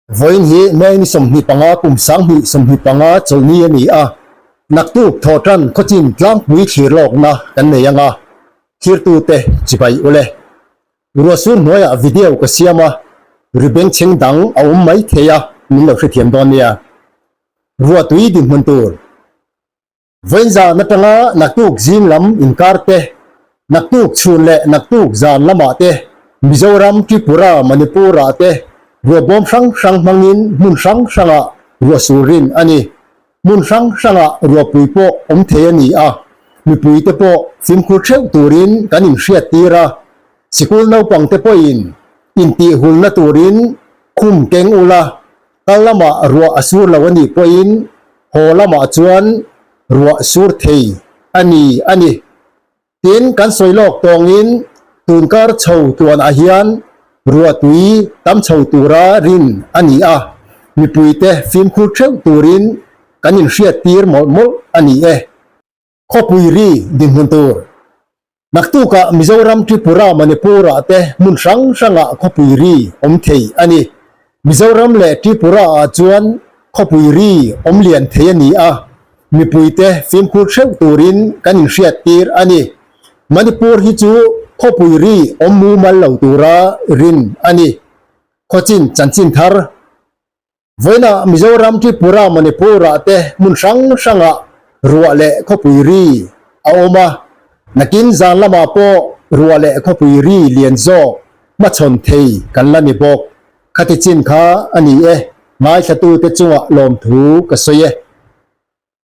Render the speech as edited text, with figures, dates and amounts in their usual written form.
Vawiin hi May ni 25 kum 2025 chawlhni a ni a, naktuk thawhtan khawchin tlangpui thlir lawkna kan nei anga thlirtute chibai ule. Ruahsur hnuaiah video ka siam a, ri bengchheng dang a awm mai thei a, min lo hrethiam dawn nia. Ruahtui dinhmun tur. Vawiin zan atanga naktuk zing lam inkar te, naktuk chhun leh naktuk zan lamah te, Mizoram, Tripura, Manipur-ah te ruahbawm hrang hrang hmangin hmun hrang hrangah ruah sur rin a ni. Hmun hrang hrangah ruahpui pawh awm thei a ni a, mipuite pawh fimkhur theuh turin kan inhriattir a, sikul naupangte pawhin intihhulna turin khum keng ula, Kal lamah ruah a sur lo a nih pawhin haw lamah chuan ruah sur thei a ni a ni. Tin, kan sawi lawk tawngin tunkar chho tluanah hian ruahtui tam chho tura rin a ni a, mipuite fimkhur theuh turin kan inhriattir mawlh mawlh a ni e. Khawpui ri dinhmun tur. Naktukah Mizoram, Tripura, Manipur-ah te hmun hrang hrangah khawpui ri awm thei a ni. Mizoram leh Tripura-ah chuan khawpui ri awm lian thei a ni a, mipuite fimkhur hreuh turin kan inhriattir a ni. Manipur hi chu khawpui ri awm mumal lo tura rin a ni. Khawchin chanchin thar. Vawiinah Mizoram, Tripura, Manipur-ah te hmun hrang hrangah ruah leh khawpui ri a awm a, nakin zan lamah pawh ruah leh khawpui ri lian zawk hmachhawn thei kan la ni bawk. Khati chin kha a ni e, ngaithlatute chungah lawmthu ka sawi e.